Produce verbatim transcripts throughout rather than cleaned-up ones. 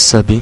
सबिं।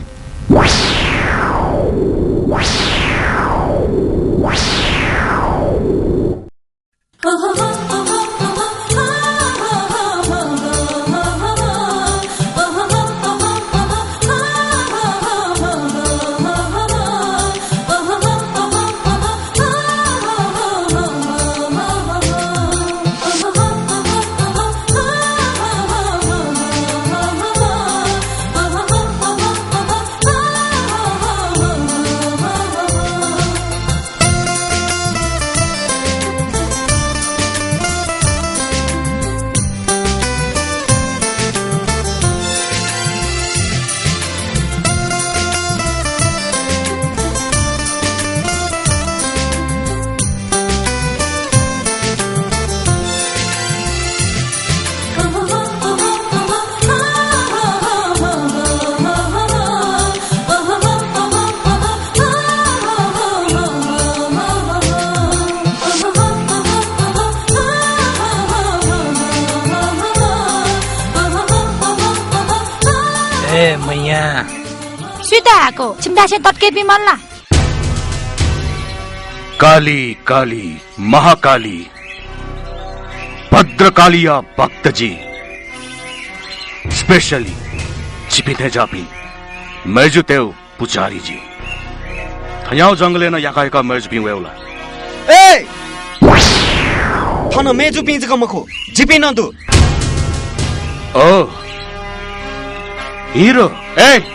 पिता हाको, छिमिथाय् छेँ ततकेपिं मल्ला। काली, काली, महाकाली, भद्रकालीया भक्त जि, specially छिपिं थें ज्याःपिं मय्जुतय् पुजारी जि। थज्याःगु जंगलय् नं याका याका मय्जुपिं वयेगु ला? ए! थन मय्जुपिं जक मखु, जिपिं नं दु। ओ, हिरो। ए!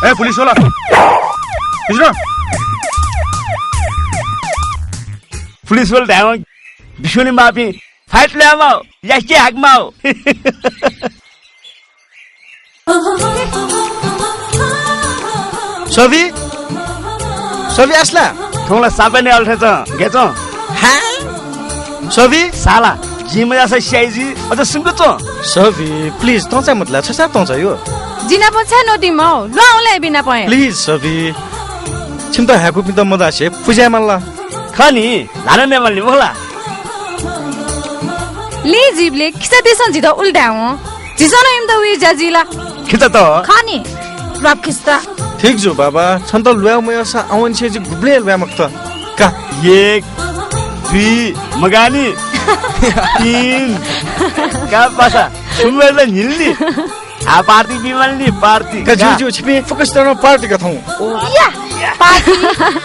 ए, पुलिस वाला। पुलिस वाला। पुलिस वाला धायेवं बिस्युं नि माःपिं fight ल्वायेमाः, याके हाकमाः। सभी, सभी आसला। थौं ला सापय् नये अल्ठे चं, गय् च्वँ। हाँ? सभी? साला, जिं मज्याःसा स्याइ जुइ, अझ सुम्क च्वँ। सभी, please, तंचाय् मत ला, छसाः तंचाय् यो। जि नाप छाय् नोति माउ, ल्वाः हुँ ला इपिं नाप हे। Please, सभी। छिमित हाय्‌कूपिन्त मजासे पुज्याये माल ला? खः नि, ल्हाना नये माल नि, मखु ला? लि जीवले खिचातय्‌सं जितः उल्टा धायेवं। झीसं नं इमित उइज्या जुइ ला? खिचात? खः नि, ल्वापु खिचात। ठीक जू बाबा, छन्त ल्वाये मयःसा आवंनिसें जि गुबलें ल्वाये मखुत। का। एक, दुई, मगानि। तीन। का पासा, सुम्बय् ला न्हिल नि। आ, party बी माल नि, party। का, ज्यू, ज्यू, छिपिं focus यानाः party का थौं। या, party।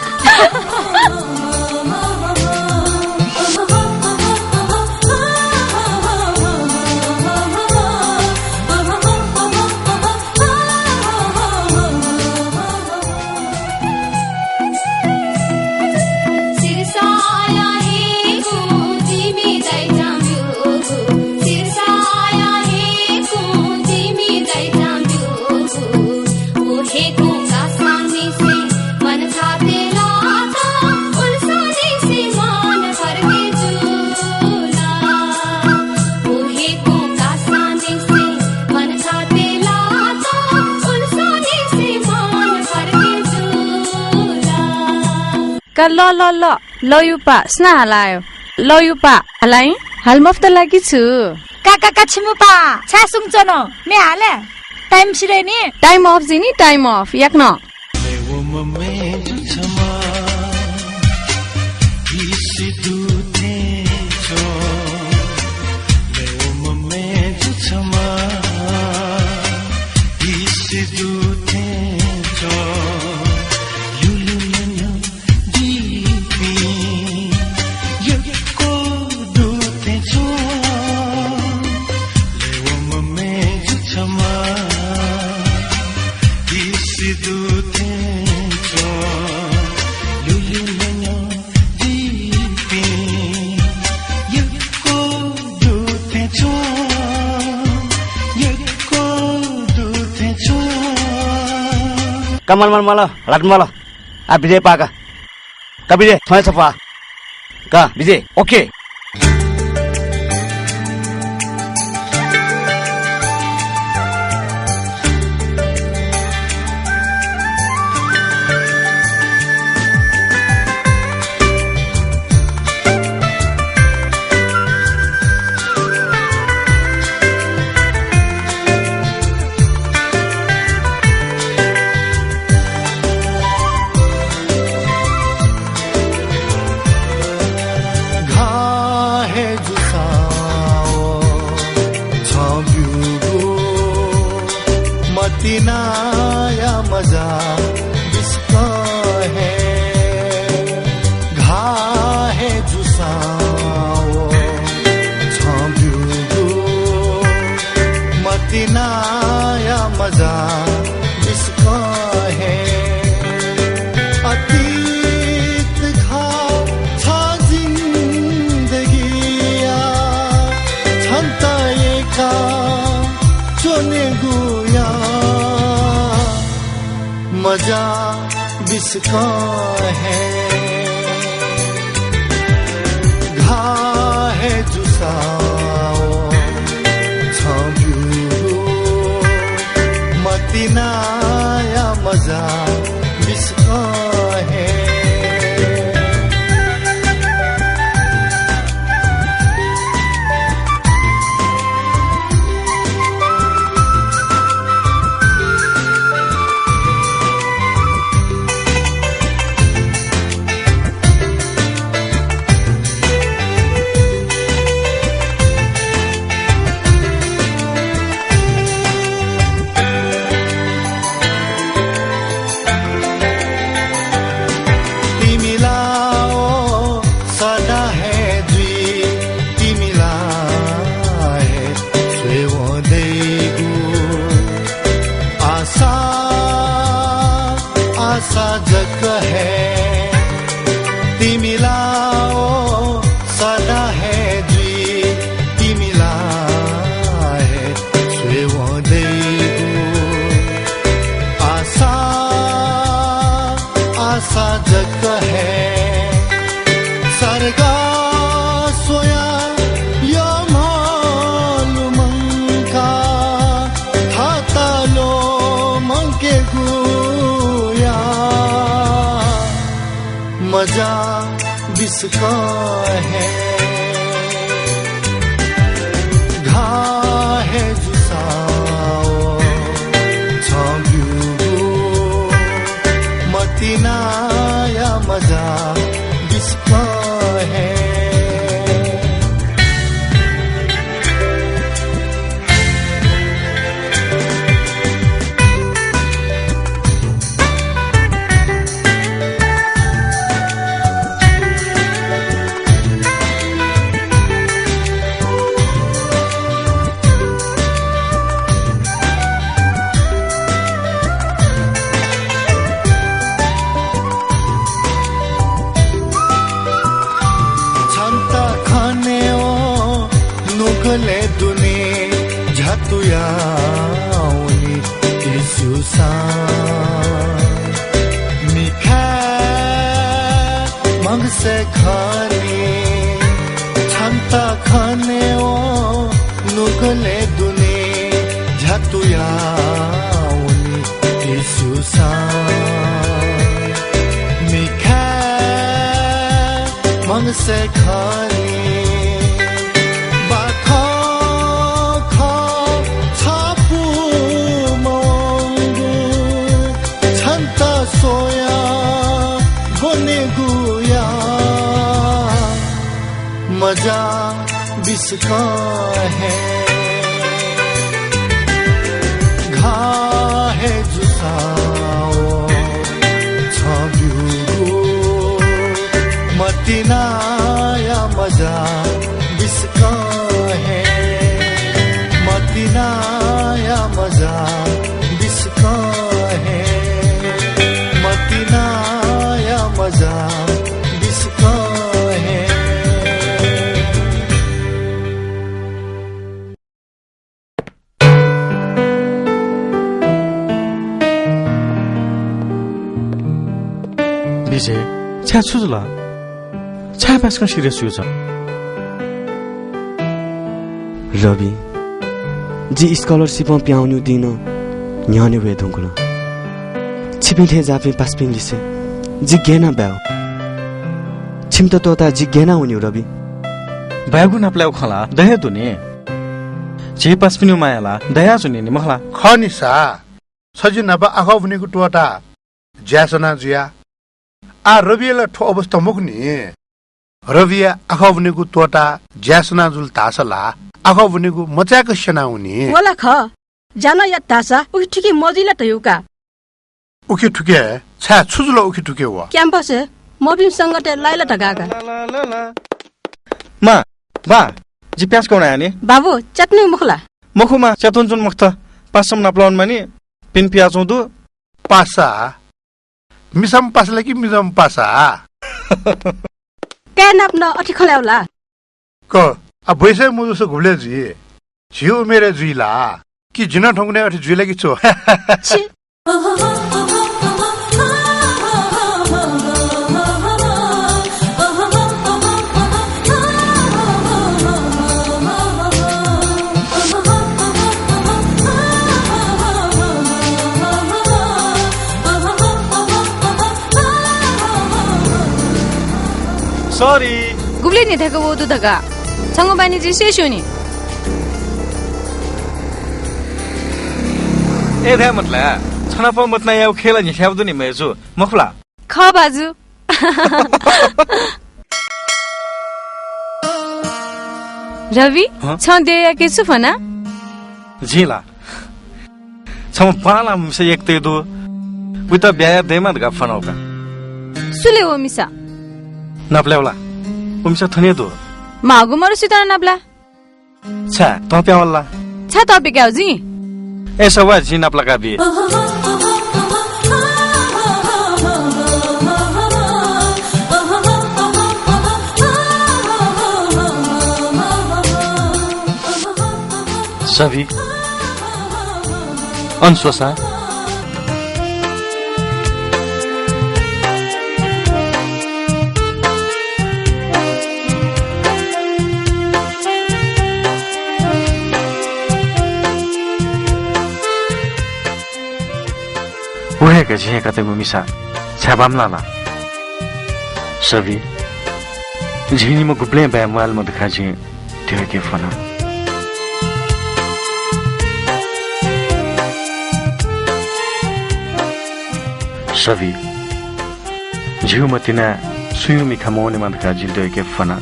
का ल, ल, ल, लौयुपा, सुनां हालायो? लौयुपा, हालाइ? हाल मफुत ला कि छु? का, का, का, छिमुपा, छाय् सुम्क च्वन? म्ये हाले, time सिधइ नि। Time off जुइ नि, time off, याकनं। का मल, मल, मल, ल्हात मल। आ, विजय पाः का। का विजय, थ्वँ हे छपु आ। का विजय, OK। जा बिस्कं हे घाः हे जूसां छं ब्यूगु मतिनाया मजा बिस्कं हे। तिमिला ओ सदा हे जुइ, तिमिला हे स्वयेवं दइगु आशा, आशा जक हे। तिमिला ओ सदा हे जुइ, तिमिला हे स्वयेवं दइगु आशा, आशा जक हे। सर्ग स्वयाः यःम्ह लुमंकाः थःत ल्वःमंकेगुया मजा बिस्कं हे घाः हे जूसां छं ब्यूगु मतिनाया मजा बिस्कं हे। छन्त खनेवं नुगलय् दुने झ्यातुया वनी। इस्युसां मिखाय् म्हगसय् खनी। छन्त खनेवं नुगलय् दुने झ्यातुया वनी। इस्युसां मिखाय् म्हगसय् खनी। बाखं खः छपु मवंगु छन्त स्वयाः ब्वनेगुया मजा बिस्कं हे घाः हे जूसां छं ब्यूगु मतिनाया मजा बिस्कं हे, मतिनाया मजा बिस्कं हे, मतिनाया मजा बिस्कं हे। विजय, छाय् छु जुल? छाय् पासाकं serious जुयाच्वन? रवि, जि scholarship-ं पिहां वनीगु दिं नं न्ह्यःने वये धुंकल। छिपिं थें ज्याःपिं पासापिं लिसे जि गय् याना बाय्? छिमित त्वःताः जि गय् याना वनीगु रवि? बाय्गु नापलाय्गु खँ ला द हे दु नि। झी पासापिनिगु माया ला दयाच्वनी नि मखु ला? खः नि सा, छ जि नाप आखः वनीगु त्वःताः ज्याय् सना जुया। आः रविया ला थ्व अवस्था मखु नि। रविया आखः वनीगु त्वःताः ज्याय् सना जुल धाःसा ला आखः वनीगु मचाय्क स्यना वनी। व ला खः, ज्या नं यात धाःसा उखे थुखे मजुइ ला धयागु का। उखे थुखे? छाय् छु जुल उखे थुखे व? Campus-य् मभिंगु संगतय् लाइ ला धकाः का। मां, बा, जि प्याज कौना यानि। बाबु, च्यात्वनीगु मखु ला? मखु मां, च्यात्वनाच्वने मखुत। पासाम्ह नापलाः वनेमानि, पिने पियाच्वंगु दु। पासा? मिसाम्ह पासा ला कि मिजंम्ह पासा? काय् नाप नं अथे खँ ल्हायेगु ला? का, आः ब्वय्सय् मजूसा गुबलय् जुइ? झी उमेरय् जुइ ला? कि जि नं थौंकन्हय् अथे जुइ ला कि छु? छि। सरी। गुबलें न्ह्यथाय्‌क वःगु दु धकाः छंगु बानी जिं स्यू नि। ए धाये मतला, छ नाप मतिना यायेगु खँय् ला न्ह्यथाय् वःगु दु नि मय्‌जु, मखु ला? खः बाजु। रवि, हँ? छं देय्‌याके छु फ्वना? जिं ला? छम्ह बांलाःम्ह मिसा यक्व तये दु। वइत ब्याहा याये दयेमा धकाः फ्वनागु का। सु ले व मिसा? नापलाये वला। व मिसा थन हे दु। माःगु मरुसित नं नापला। छाय्, तं पिहां वल ला? छाय् तं पिकायेगु जिं? अय्‌सा वा, जिं नापलाका बी। सभी, अन स्वसा। व हे का झी हे कातःगु मिसा, छाय् बांमलाः ला? सभी, झी निम्ह गुबलें बाये म्वायेमाः धकाः जिं ध्यबा के फ्वना। सभी, झीगु मतिना सुयां मिखा मवनेमा धकाः जिं ध्यबा के फ्वना।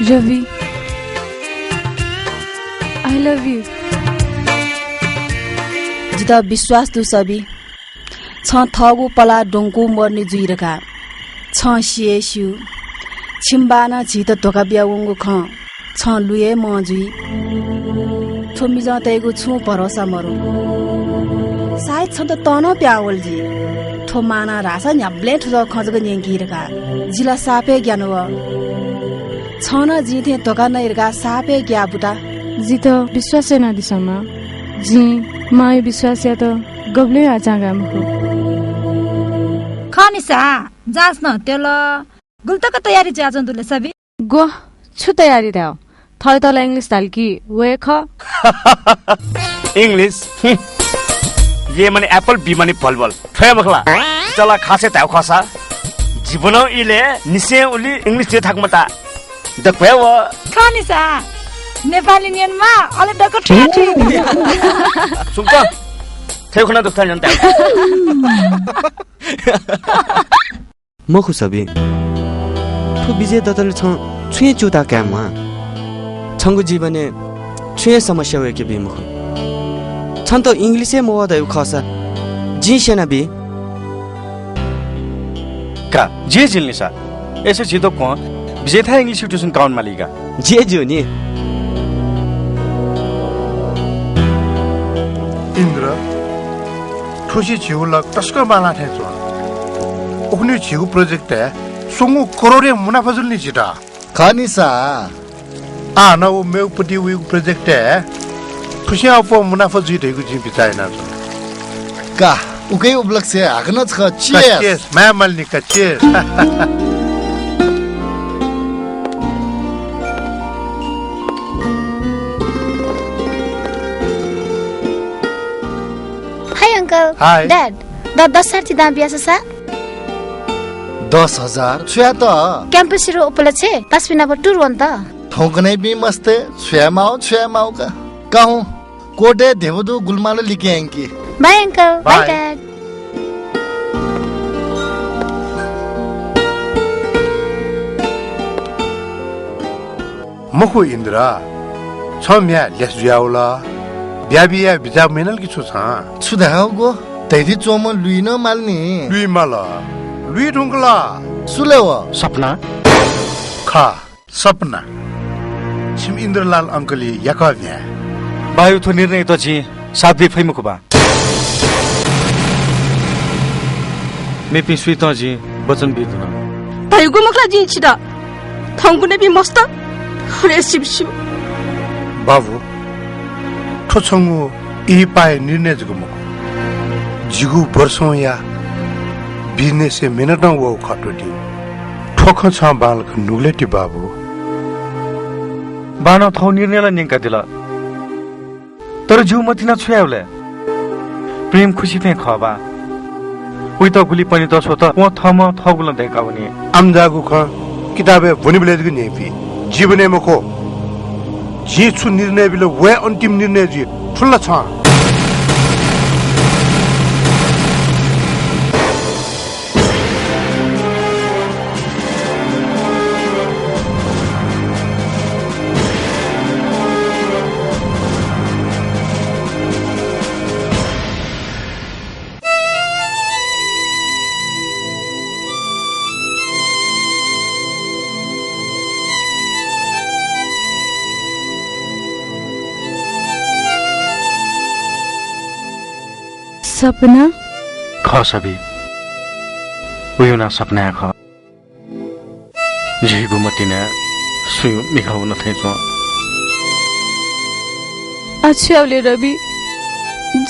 Ravi, I love you। जितः विश्वास दु सभी। छं थःगु पलाः द्वंकू मरुनि जुइ धकाः छं सि हे स्यू। छिमि बाःनं झीत धोखा बियावंगु खँ छं लुइ हे मं जुइ। थ्व मिजंतय्‌गु छुं भरोसा मरु। सायद छन्त तं नं पिहां वल जुइ। थ्व मांनं धाःसा न्ह्याबलें थुजः खँ जक न्यंकी धकाः। जि ला साप हे ग्यानावः। छं नं जिं थें धोखा नइ धकाः साप हे ग्याः बुता। जितः विश्वास यानादिसँ मां। जिं मांया विश्वासयात गबलें आःचां गाये मखु। खः नि सा, जाँच नं त्यल। गुलि तक तयारी जुयाच्वंगु दु ले सभी? ग्व, छु तयारी धायेगु? थःत ला English धाल कि व हे खः। English? हँ। A माने apple, B माने भलभल। थ्व हे मखु ला? जितः ला खासय् धायेगु खःसा, जीवनं इलय् निसें उलि English जुइ थाकु मता। दक्व हे व। खः नि सा, नेपाली न्यनेमाः, अले दक्व थ्वया थ्व। सुम्क, थ्व हे खुना दुःख थाय् न्यन ताय्। मखु सभी, थ्व विजय दतले छं छुं हे च्यूताः काये म्वाः। छंगु जीवनय् छुं हे समस्या वय्‌के बी मखु। छन्त English हे मवः धयागु खःसा जिं स्यनाबी। का, जि हे जिल नि सा। अय्‌सा झीत क्वं विजयथाय् English tuition काउन माली का। जि हे ज्यू नि। इन्द्र, थुसी झीगु luck तसकं बांलाः थें च्वं। उखुन्हु झीगु project-य् स्वंगू करोडया मुनाफा जुल नि झीत। खः नि सा। आः हानं व मेगु पति वइगु project-य् थुस्यां अप्वः मुनाफा जुइ धइगु जिं बिचाः यानाच्वना। का, उकिया उपलक्ष्यय् हाकनं छकः cheers। Cheers, माया मालिनी का, cheers। Hi uncle। Hi। Dad, the दस हजार ति दां बियासः सा? दस हजार? छु यायेत? Campus-य् उपलक्ष्यय् पासापिं नाप tour वनेत। थौंकन्हय्‌पिं मस्तय् छु याये माः, छु याये माः का। का हुँ, कोटय् धेबा दु, गुलि माल लिकयायंकि। Bye uncle। Bye। Bye dad। मखु इन्द्र, छं म्ह्याय् ल्यासे जुयावल। ब्याहा बी याये बिचाः मयानाल कि छु छं? छु धायेगु? धयादी च्वंम्ह लुइ नं माल नि। लुइ माल। लुइ धुंकल। सु ले व? सपना। खः, सपना। छिमि इन्द्रलाल uncle-या याकः म्ह्याय्। बायु, थ्व निर्णययात जिं साथ बी फइ मखु बा। मेपिं सुयातं जिं वचन बी धुन। धयागु मखु ला जिं छितः? थौंकन्हय्‌पिं मस्त, अले सिबसिब। बाबु, थ्व छंगु इहिपाया निर्णय जक मखु, जिगु वर्षौंया business-य् मेहनतं वःगु खः त्वःति। थ्व खँ छं बांलाक नुगलय् ति बाबु। बानं थःगु निर्णय ला न्यंकादिल। तर जिगु मतिना छु याये ले? प्रेम खुसि थें खः बा। वइत गुलि पनेत स्वत, वं थःम्हं थःगु ला दय्‌का वनी। आम्जाःगु खँ किताबय् ब्वनेबलय् जक न्ह्यइपुइ। जि ब्वने मखु। जिं छु निर्णय बिल, व हे अन्तिम निर्णय जुइ। थुल ला छं? सपना? खः सभी, उयुना सपना हे खः। झीगु मतिना सुयु मिखा वन थें च्वं। आः छु याये ले रवि,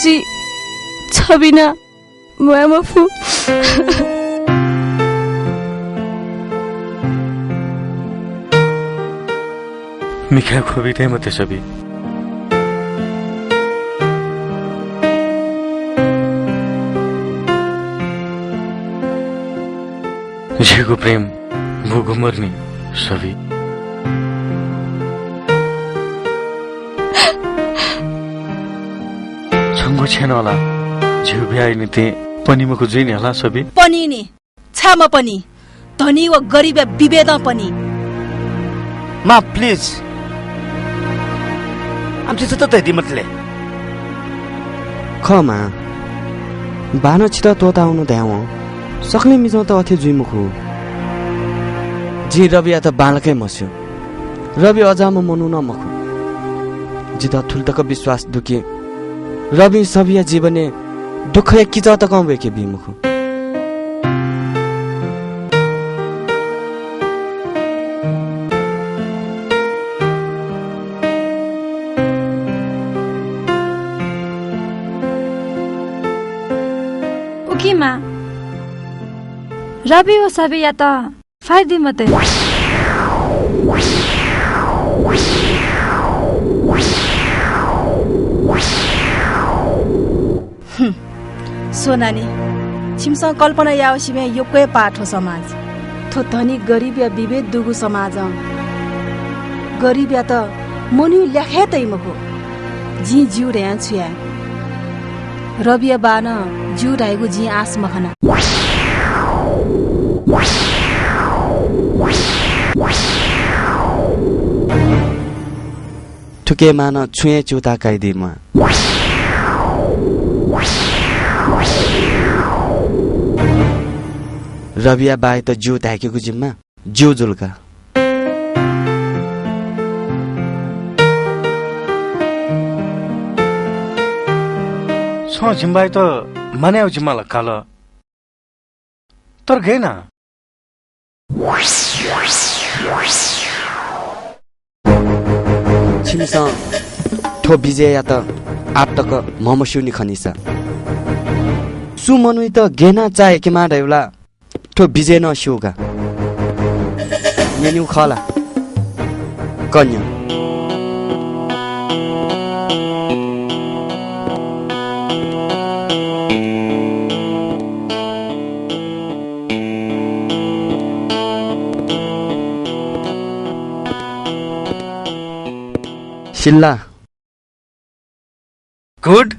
जि छ बिना म्वाये मफु। मिखाय् ख्वबि तये मते सभी। झीगु प्रेम बूगु मरुनि सभी। छंगु छेँनं ला झीगु ब्याहा निंतिं पनी मखु जुइ नि हला सभी। पनी नि। छाय् मपनी? धनी व गरिबया विभेदं पनी। मां, please। आम छि छुत तय्‌दी मते ले। खः मां, बानं छितः त्वःतावनु धायेवं सकलें मिजंत अथे जुइ मखु। जिं रवियात बांलाक हे म्हस्यू। रवि अजाःम्ह मनू नं मखु। जितः थुलि तक विश्वास दु कि रविं सभिया जीवनय् दुःखया किचः तकं वय्‌के बी मखु। उकिं मां, रवि व सभियात फाइदी मते। हुँ, स्व नानी, छिमिसं कल्पना याःगु सिबें यक्व हे पाः थ्व समाज। थ्व धनी गरिबया विभेद दुगु समाजं गरिबयात मनूइ ल्याखय् तइ मखु। जिं ज्यू धयां छु याये? रविया बानं ज्यू धाइगु जिं आश मखना। थुके मानं छुं हे च्यूताः काइदी म्वाः। रविया बायात ज्यू धाय्‌केगु जिम्मा ज्यू जुल का। छं जिमि बायात मानय् यायेगु जिम्मा ला काल। तर गय् याना? छिमिसं थ्व विजययात आः तक म्हमस्यूनि खनिसा। सुं मनूयात गय् यानाः चाःहिकेमाः धयागु ला थ्व विजयं नं स्यू का। न्यनेगु खः ला? कन्या। सिल्ला। Good।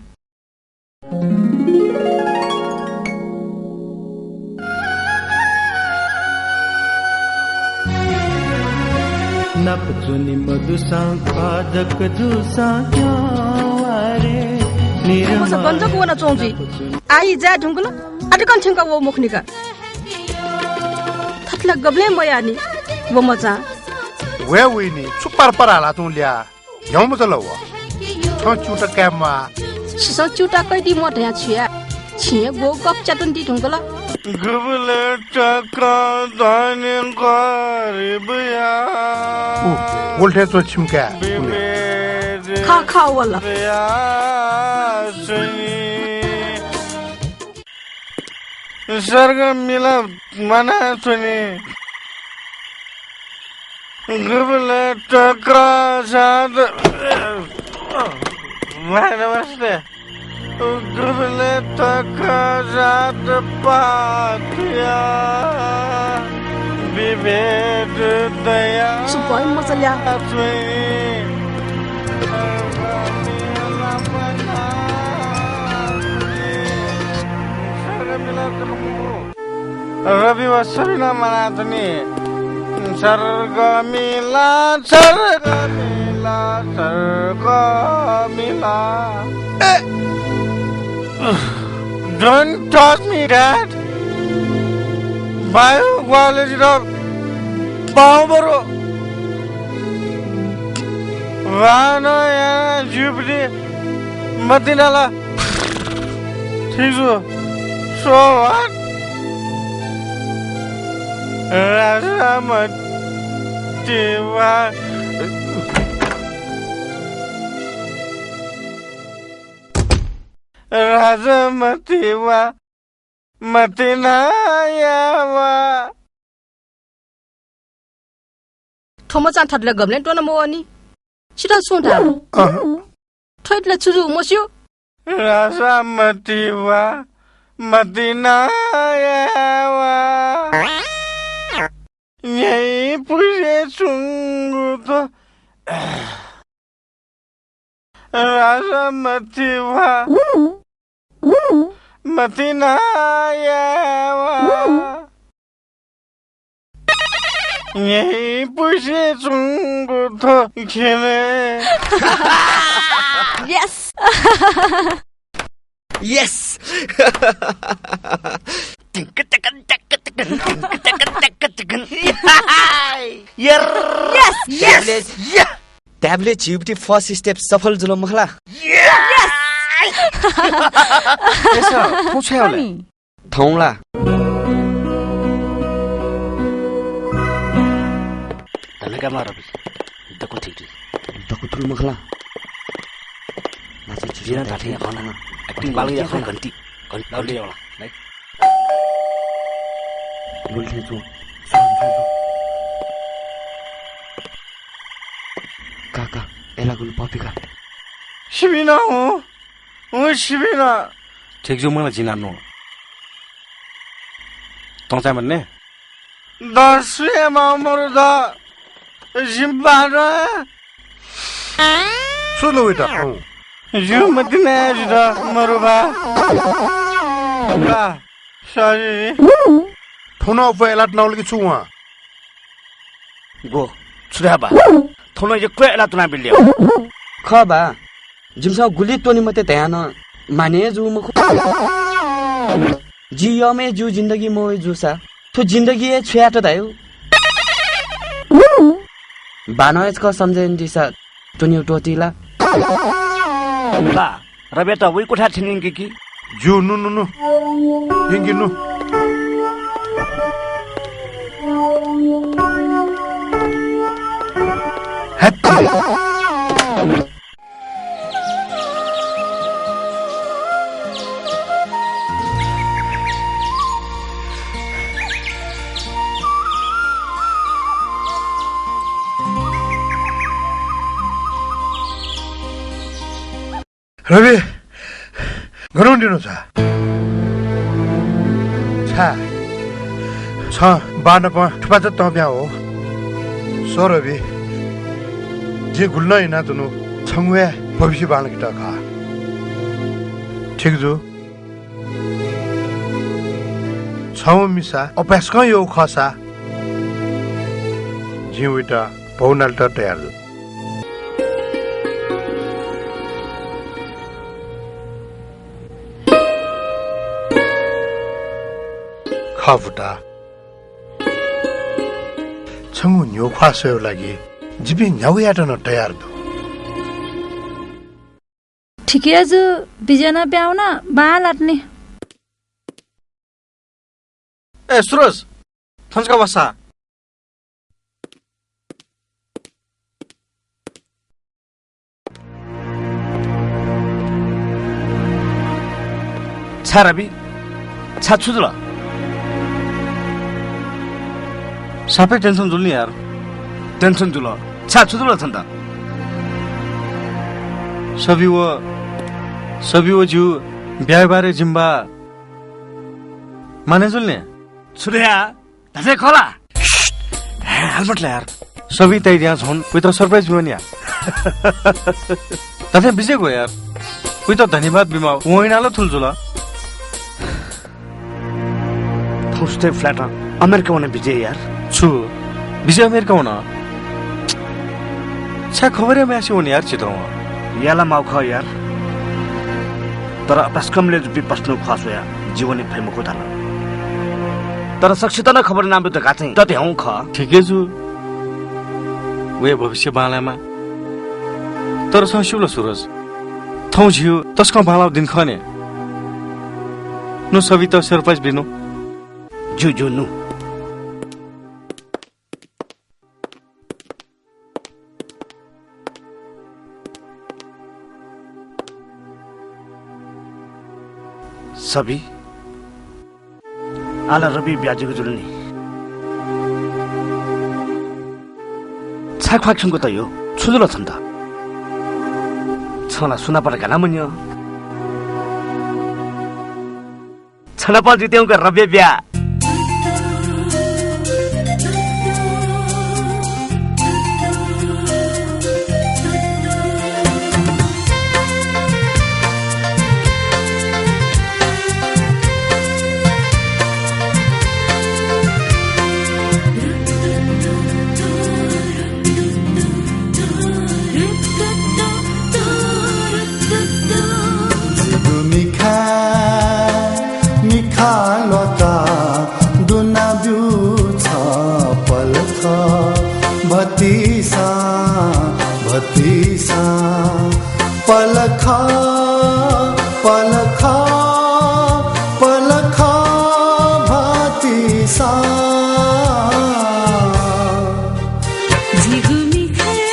नाप च्वने मदुसां ख्वाः जक जूसां क्यं वा रे। मचा गन जक वनाच्वं जुइ। आः ई जाये धुंकल, आः तकं थ्यंकः वः मखुनि का। थथे ला गबलें मयाःनि व मचां। वये वइनि, छु परपर हालाच्वं ल्या। ह्याउँमचा ला व? छं च्यूताः काये म्वाः। छिसं च्यूताः कयादी म्वाः धयां छु याये? छिं हे ग्वःगु गप च्यातुनादी धुंकल। गुबलय् तक धनी गरिबया उ, वल थें च्वं छिमि काय्। खः, खः, वल। स्वर्ग मिल म्वानाच्वनी। गुबलय् तक साथ माया नमस्ते। गुबलय् तक साथ पाथिया। भेट दया छु भए मचा ल्या। रवि व सबिना मनातुनी। सर्ग मिला, सर्ग मिला, सर्ग मिला। Don't touch me, Dad. Bio quality र बाउ बरु। वानो याना जुबली मतिनाला। ठीक छु। So what? राजा मतिवा। राजा मतिवा। मतिनायावा। थ्व मचां थथे ला गबलें त्वना मवःनि। छितः सुं धाल? अहँ। थ्वइत ला छु जू मस्यू। राजा मतिवा, मतिनायावा। न्ह्याइपुसे च्वंगु थ्व राजा मतिवा, मतिनायावा। न्ह्याइपुसे च्वंगु थ्व खेलय्। Yes! Yes! Yes! Yes! Yes! Tablet झीगुति first step सफल जुल मखु ला? Yes! ए सर, थौं छु याये? थौं ला? धन्यवाद रवि। दक्व ठीक जुइ। दक्व थुल मखु ला? नाचे छु बिना धाथे याखन। Acting बालक याखन घन्टी। घन्टी लौले होला। Right? लुल्ठे छु। छु, छु, छु। का, का, एला गुल पपिका। सिबिना हूँ। हूँ सिबिना। ठीक जू मला जिना नु। तंचाय् मन्ने। दसुए मामर द जिम्बार। सुनु विता। जू मतिना जित मरुबा। का। Sorry। थौं नं अप्वः एलात नाउल कि छु वं? गो, छु धाये बा? थौं नं यक्व एलात नाबिल। खः बा, जिमिसं गुलि त्वने मते धयां नं माने हे जू मखु। जि यःम्ह हे ज्यू जिन्दगी मवइ जूसा थ्व जिन्दगी हे छु यात धायु? बानं हे छकः सम्झे यानादीसा त्वनेगु त्वःती ला? बा, रबियात वइ क्वथाय् थ्यने यंके कि? ज्यू, नु, नु, नु। यंके नु। हत्ती। रबि, गन वनादिल छ? छाय्? छं बानापं थुपाचा तं पिहां वः। स्व रबि, जिं गुलि नं यानाच्वनु, छंगु हे भविष्य बांलाकेत खः। ठीक जू। छम्ह मिसा अभ्यासकं यःगु खःसा, जिं वइत भौ नालेत तयार जू। खः पुता, छंगु न्ह्यख्वाः स्वयेगु लागि जिपिं न्ह्यागु यायेत नं तयार दु। ठीक हे जू, बिज्यानाः पिहां वना, बांलात नि। ए सुरज, थन छकः वःसा। छाय् रबि? छाय्, छु जुल? सापय् tension जुल नि यार। Tension जुल? छाय्, छु जुल छन्त? सबिन व, सबिन व जिगु ब्याहा बारे जिमि बां माने जुल नि। छु धया? धात्थें खः ला? हेलमेट ला यार। सभी तयार यानाः झन वइत surprise बिवन या। धात्थें बिज्याक यार। वइत धन्यवाद बिमाः, वं यानाः ला थुलि जुल। थौं सुथय् flight-ं अमेरिका वने बिज्याइ यार। छु? बिज्याक अमेरिका वन? छाय् खबर हे मयासें वन यार छितः वं। याये ला माःगु खः यार। तर अभ्यासक्रमय् जूपिं प्रश्नया ख्वाः स्वयाः जि वने फइ मखु धाल। तर सकसित नं खबर यानाब्यु धकाः चाहिँ तते हं खः। ठीक हे जू। वया भविष्य बांलायेमा। तर छं स्यू ला सुरज, थौं झीगु तसकं बांलाःगु दिं खः नि। नु सभीत surprise बिनु। ज्यू ज्यू नु। सभी, आः ला रबि ब्याहा जुइगु जुल नि। छाय् ख्वाः खिउँक तय्? छु जुल छन्त? छं ला सुनापं गाना मन्यं। छनापं जुइत्यंगु रबिया ब्याहा। जिगु मिखाय् मिखा ल्वाकाः दुना ब्यु छ पलख। भतिसा, भतिसा, पलख, पलख, पलख, भतिसा। जिगु मिखाय्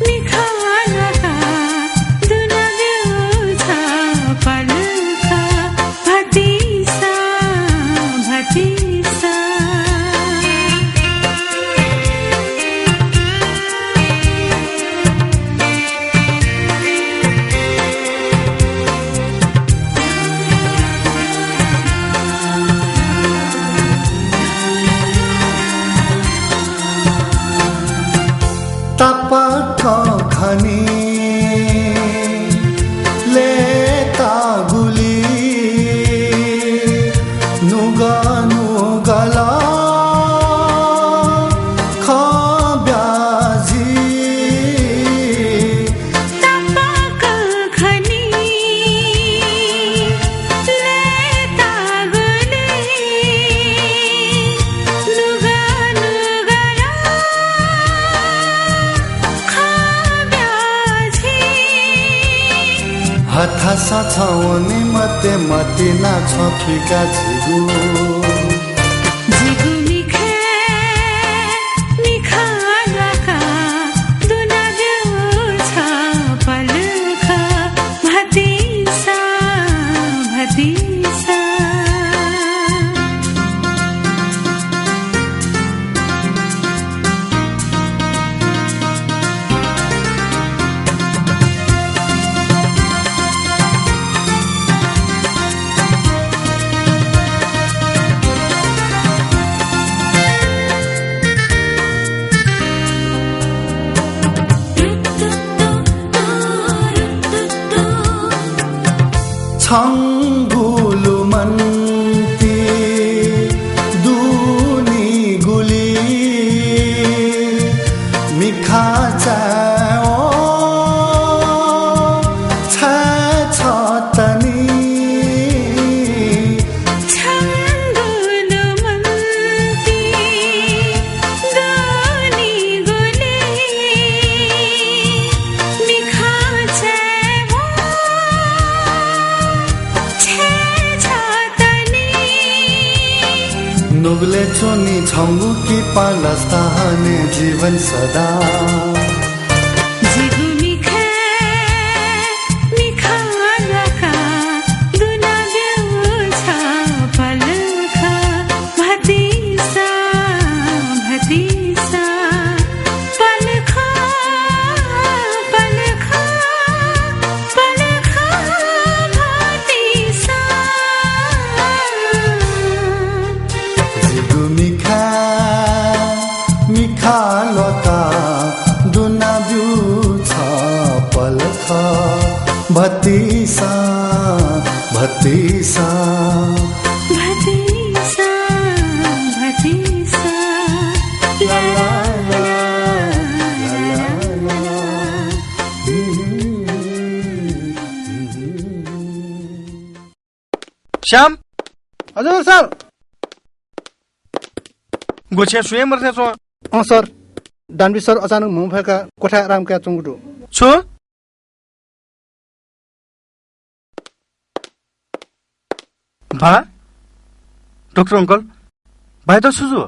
मिखा ल्वाकाः दुना ब्यु छ पलख। भतिसा, भतिसा। तापाकं खनी लय्ताः गुलि नुगः नुगलं खँ ब्या झी। तापाकं खनी लय्ताः गुलि नुगः नुगलं खँ ब्या झी। हथासं छं वने मते, मतिना छं थुइका झीगु। जिगु मिखाय् मिखा ल्वाकाः दुना ब्यु छ पलख। भतिसा, भतिसा। छंगु लुमन्ति दुनि गुलि मिखा चाय् छाय् छतनि। छंगु लुमन्ति दुनि गुलि मिखा चाय् छाय् छतनि। नुगलय् च्वनी छंगु किपा लसता हने जीवन सदा। जिगु मिखाय् मिखा ल्वाकाः दुना ब्यु छ पलख। भतिसा, भतिसा, पलख, पलख, पलख, भतिसा। जिगु मिखाय् भतिसा, भतिसा, भतिसा, ला, ला, ला, ला। श्याम। हजुर सर। गु छेँय् सुं हे मदुथें च्वं। अँ सर, दानवीर सर अचानक म्ह फय्काः क्वथाय् आराम कयाच्वंगु दु। छु? भा? डाक्टर अङ्कल, भाइत छु जू?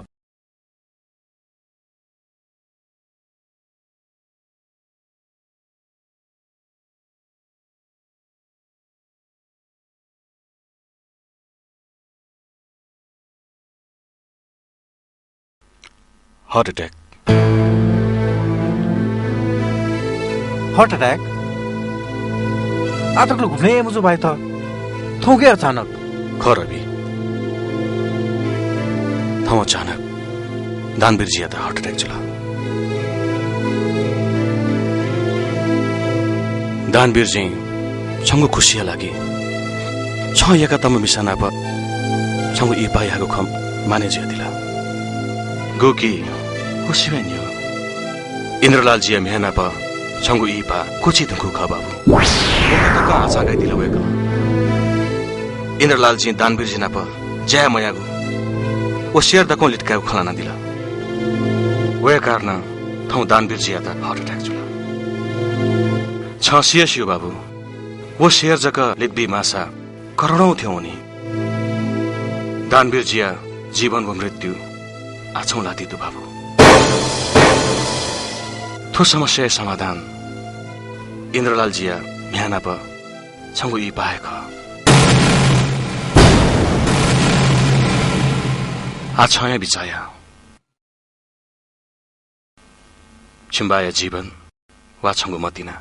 Heart attack। Heart attack? आः तक ला गुबलें हे मजू भाइत। थौंकन्हय् अचानक। खः रवि। थौं अचानक दानवीरजीयात heart attack जुल। दानवीरजीं छंगु खुसिया लागि छं यय्कातःम्ह मिसा नाप छंगु इहिपायागु खँ मानय् जुयादिल। गुकी व सिबें न्ह्यः इन्द्रलालजीया म्ह्याय् नाप छंगु इहिपा क्वःछी धुंकूगु खः बाबु। व तकं आःचाः कयादिल वय्कलं। इन्द्रलालजीं दानवीरजी नाप ज्या याये मयाःगु व share दक्वं लित कायेगु खँ ल्हानादिल। वया कारणं थौं दानवीरजीयात heart attack जुल। छं सिया स्यू बाबु, व share जक लित बी माःसा करोडौं थ्यं वनी। दानवीरजीया जीवन व मृत्यु आः छंगु ल्हातिइ दु बाबु। थ्व समस्याया समाधान इन्द्रलालजीया म्ह्याय् नाप छंगु इहिपा हे खः। आः छं हे बिचाः या। छिमि बाया जीवन वा छंगु मतिना।